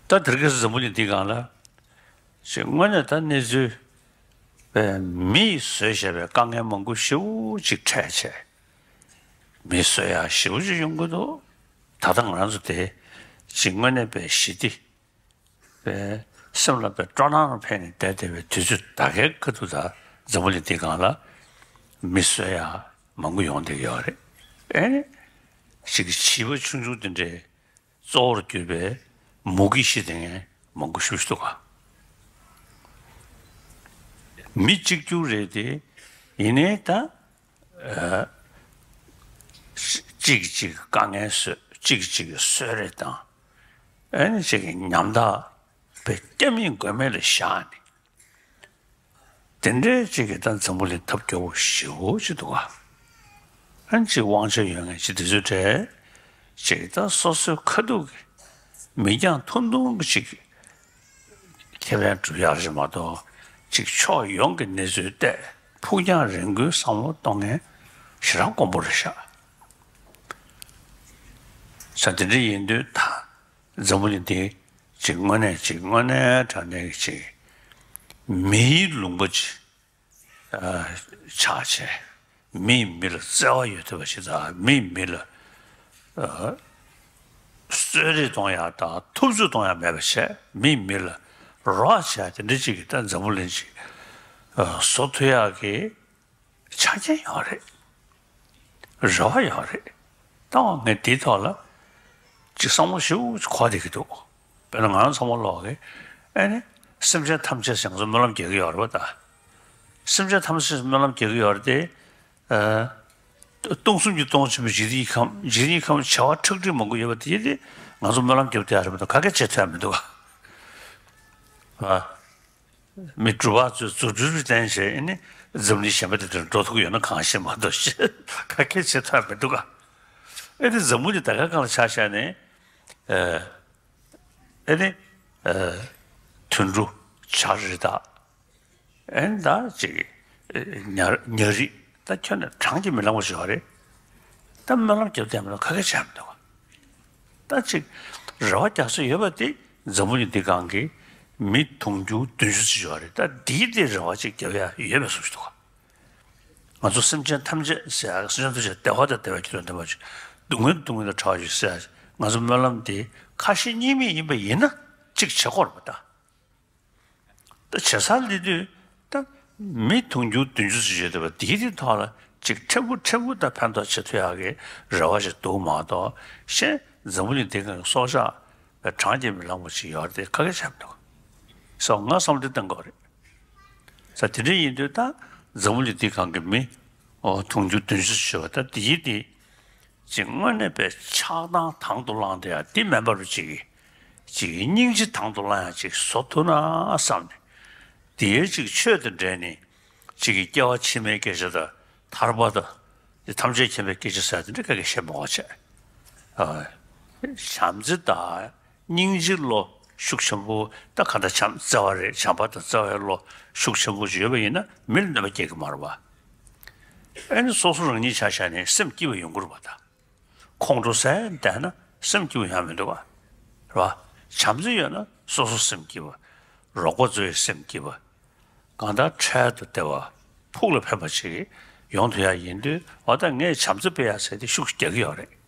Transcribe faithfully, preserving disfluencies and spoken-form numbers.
ད་དེ་རིང་ཁ་སང་འཛམ་བུ་གླིང་འདིའི་སྒང་ལ་ཅིག་དངོས་གནས་ད་གནས་ཚུལ་པའི་མིས་བཟོས་བཞག་པའི་དཀའ་ངལ་མང་པོ་ཞེ་པོ་ཅིག་འཕྲད་བྱས། མི་གསོད་ཡག་ཞེ་པོ་ཅིག་ཡོང་གི་འདུག་ད་ལྟ་ང་རང་ཚོ་དེ་ཅིག་དངོས་གནས་པའི་ཞི་བདེ་པའི་སེམས་ལ་པའི་སྤྲོ་སྣང་འཕེལ་ནས་བསྡད་བསྡད་པའི་དུས་ཚོད་ད་གའི་ཁ་ཐུག་ད་འཛམ་བུ་གླིང་འདིའི་སྒང་ལ་མི་གསོད་ཡག་མང་པོ་ཡོང་བསྡད་ཀྱི་ཡོད་རེད། ཨེ་ནི་ཅིག་བྱིས་པ་ཆུང་ཆུང་དེ་འདྲའི་གཙོ་བོར་གྱུར་པའི་མུ་གེ་ཤི་དེ་ངས་མང་པོ་ཞུ་ཞུ་ག་མི་གཅིག་གྱུར་རེད་དེ། ཡིན་ནའི་ད་ཨ་གཅིག་གཅིག་དཀའ་ངལ་བཟོས། གཅིག་གཅིག་གསོད་རེས་དང་། ཨ་ནི་གཅིག་ཉམ་ཐག་པའི་སྐྱ་མིག་མགོན་མེད་ལ་བཞག་ནས། དེ་འདྲའི་ཅིག་གི་ད་འཛམ་བུ་གླིང་ཐབས་སྐྱོ་པོ་ཞེ་པོ་ཅིག་འདུག་ག་ཨ་ཅིག་དབང་ཆ་ཡོད་མཁན་ཅིག་དེ་ཚོའི་གྲས་ཅིག་ད་སོ་སོའི་ཁ་ཐུག་གི་མིག་རྒྱང་ཐུང་ཐུང་གི་ཅིག་ཁེ་ཕན་སྒྲུབ་ཡག་རེད་མ་གཏོགས། ཅིག་ཕྱོགས་ཡོངས་ཀྱི་གནས་ཚུལ་བལྟས། ཕུགས་རྒྱང་རིང་པོའི་བསམ་བློ་གཏོང་མཁན་ཞེ་དྲག་དཀོན་པོ་རེད་ཤག་ས་དེ་འདྲ་ཡིན་དུས་ད། འཛམ་བུ་གླིང་འདི་ཅིག་དངོས་གནས་ཅིག་དངོས་གནས་དྲང་གནས་ཀྱི་ཅིག་མིའི་ལུང་པ་ཅིག་ཨ་ཆགས་བྱས། མིས་མི་ལ་བརྩེ་བ་ཡོད་ཐུབ་པ་ཞིག་དང་། མིས་མི་ལ་ཨ་གསོད་རེས་གཏོང་ཡག་དང་ཐུབ་ཚོད་གཏོང་ཡག་མེད་པ་བྱས། མིས་མི་ལ་རོགས་བྱས་དེ་འདྲ་ཅིག་གི་ད་འཛམ་བུ་གླིང་ཅིག་ཨ་བཟོ་ཐུབ་ཡག་གི་ཆ་རྐྱེན་ཡོད་རེད། རེ་བ་ཡོད་རེད། ད་ངས་དེའི་ཐོག་ལ་ཅིག་བསམ་བློ་ཞེ་པོ་ཅིག་འཁོར་བསྡད་ཀྱི་འདུག་དཔེར་ན་ང་རང་ཚང་མ་ལོག་གི་ཨེ་ནི་སེམས་ཅན་ཐམས་ཅད་ང་ཚོ་སྨོན་ལམ་རྒྱག་གི་ཡོད་རེད་པ། ད་སེམས་ཅན་ཐམས་ཅད་སྨོན་ལམ་རྒྱག་གི་ཡོད་རེད་དེ། ཨ་སྟོང་གསུམ་གྱི་སྟོང་ཆེན་པོ་འཇིག་རྟེན་གྱི་ཁམས། འཇིག་རྟེན་གྱི་ཁམས་བྱ་བ་ཁྲག་ཁྲིག་མང་པོ་ཡོད་པ་དེ་དེ་ང་ཚོ་སྨོན་ལམ་རྒྱབ་བསྡད་ཡག་རེད་པ། ད་ག་གེ་བྱེད་ཐུབ་ཡག་མི་འདུག་ག་ཨ། མི་སྒྲུབ་པ་ཚོས་རྫུ་འཕྲུལ་བསྟན་བྱས་ཨེ་ནི་འཛམ་གླིང་གཞན་པ་དེ་དུ་འགྲོ་ཐུབ་ཀྱི་ཡོད་ན་གང་ཤེས་མ་གཏོགས། ག་གེ་བྱེད་ཐབས་མི་འདུག་ག་ཨེ་ནི་འཛམ་བུ་གླིང་ད་ག་སྒང་ལ་ཆ་བཞག་ནས་ཨ་ཨེ་ནི་ཨ་དུད་འགྲོ། བྱ་རི་དྭགས། ཨེ་ནི་ད་ཅིག་ཨེ་ཉ་ཉ་རིགས། ད་ཁྱོན་ནས་བགྲང་གིས་མི་ལང་བ་ཞིག་ཡོད་རེད། ད་སྨོན་ལམ་རྒྱབ་བསྡད་མི་འདུག་ག་གེ་བྱས་མི་འདུག་ག་ད་ཅིག་རེ་བ་རྒྱག་ས་ཡོད་པ་དེ་འཛམ་བུ་གླིང་འདི་སྒང་གི་མི་དུང་ཕྱུར་བདུན་ཅུ་ཙམ་ཡོད་རེད། ད་འདིའི་སྟེང་རེ་བ་ཅིག་རྒྱབ་ཡག་ཡོད་པའི་བཟོ་ཞིག་འདུག་ག་ང་ཚོ་སེམས་ཅན་ཐམས་ཅད་ཟེར་ཡག་སེམས་ཅན་ཐམས་ཅད་བདེ་བ་དང་བདེ་བའི་རྒྱུ་མཚན་ལྡན་པ་ཅིག་སྡུག་བསྔལ་སྡུག་བསྔལ་དང་བྲལ་བ་ཅིག་ཟེར་ཡག་ང་ཚོ་སྨོན་ལམ་འདི་ཁ་ཞེ་གཉིས་མེད་ཡིན་པ་ཡིན་ན་ཅིག་བྱེད་དགོས་རེད་པ། ད། ད་བྱེད་སར་སླེབས་དུས་ད་མི་དུང་ཕྱུར་བདུན་ཅུ་ཙམ་ཡོད་བསྡད་པ་དེའི་དེའི་ཐོག་ལ་ཅིག་ཕྲན་བུ་ཕྲན་བུ་ད་ཕན་ཐོགས་བྱེད་ཐུབ་ཡག་གི་རེ་བ་ཞིག་འདུག་མ་གཏོགས། གཞན་འཛམ་བུ་གླིང་འདི་སྒང་གི་སྲོག་ཆགས་བགྲང་གིས་མི་ལང་བ་ཞིག་ཡོད་རེད་དེ་ག་གེ་བྱས་མི་འདུག་ག་ས་ང་བསམ་བློ་བཏང་དགོས་རེད། ས་དེ་འདྲ་ཡིན་དུས་ད་འཛམ་བུ་གླིང་འདི་སྒང་གི་མི་ཨོ་དུང་ཕྱུར་བདུན་ཅུ་ཙམ་ཡོད་པ་ད་དེའི་དེ། ཅིག་དངོས་གནས་པའི་ཆགས་སྡང་དང་དུ་བླངས་ཏེ་ཡང་འདི་མེད་པ་རུ་ཅིག་ཅིག་སྙིང་རྗེ་དང་དུ་བླངས་ཡང་ཅིག་བཟོ་ཐུབ་ན་བསམ་ནས། དེའི་ཅིག་ཆོས་དང་འབྲེལ་ནས་ཅིག་གི་སྐྱེ་བ་ཕྱི་མའི་སྐད་ཆ་དང་ཐར་པ་དང་། དེ་ཐམས་ཅད་མཁྱེན་པའི་སྐད་ཆ་ཟེར་དེ་འདྲ་ག་གེ་བཤད་མ་དགོས་བྱས། ཨ། བྱམས་བརྩེ་དང་། སྙིང་རྗེ་བློ་ཤུགས་ཆེན་པོ། ད་ག་འདྲ་བྱམས་བརྩེ་བ་རེད། བྱམས་པ་དང་བརྩེ་བའི་བློ་ཤུགས་ཆེན་པོ་ཅིག་ཡོད་པ་ཡིན་ན་མི་ལ་གནོད་པ་སྐྱེལ་གི་མ་རེད་པ། ཨ་ནི་སོ་སོ་རང་ཉིད་ཆ་བཞག་ནས་སེམས་སྐྱིད་པ་ཡོང་གི་རེད་པ། ད་ཁོང་ཁྲོ་ཟ་བསྡད་ན་སེམས་སྐྱིད་པོ་ཡོང་མི་འདུག་པ། རེད་པ། བྱམས་བརྩེ་ཡོད་ན་སོ་སོ་སེམས་སྐྱིད་པ། རོགས་པ་ཚོའི་སེམས་སྐྱིད་པ། གང་ལྟར་འཕྲལ་དུ་བདེ་བ་ཕུགས་ལ་ཕན་པ་ཞིག་ཡོང་ཐུབ་ཡག་ཡིན་དུས། འོ་ད་ངས་བྱམས་བརྩེ་སྤེལ་ཡག་ཟེར་དེ་ཤུགས་རྒྱག་གི་ཡོད་རེད།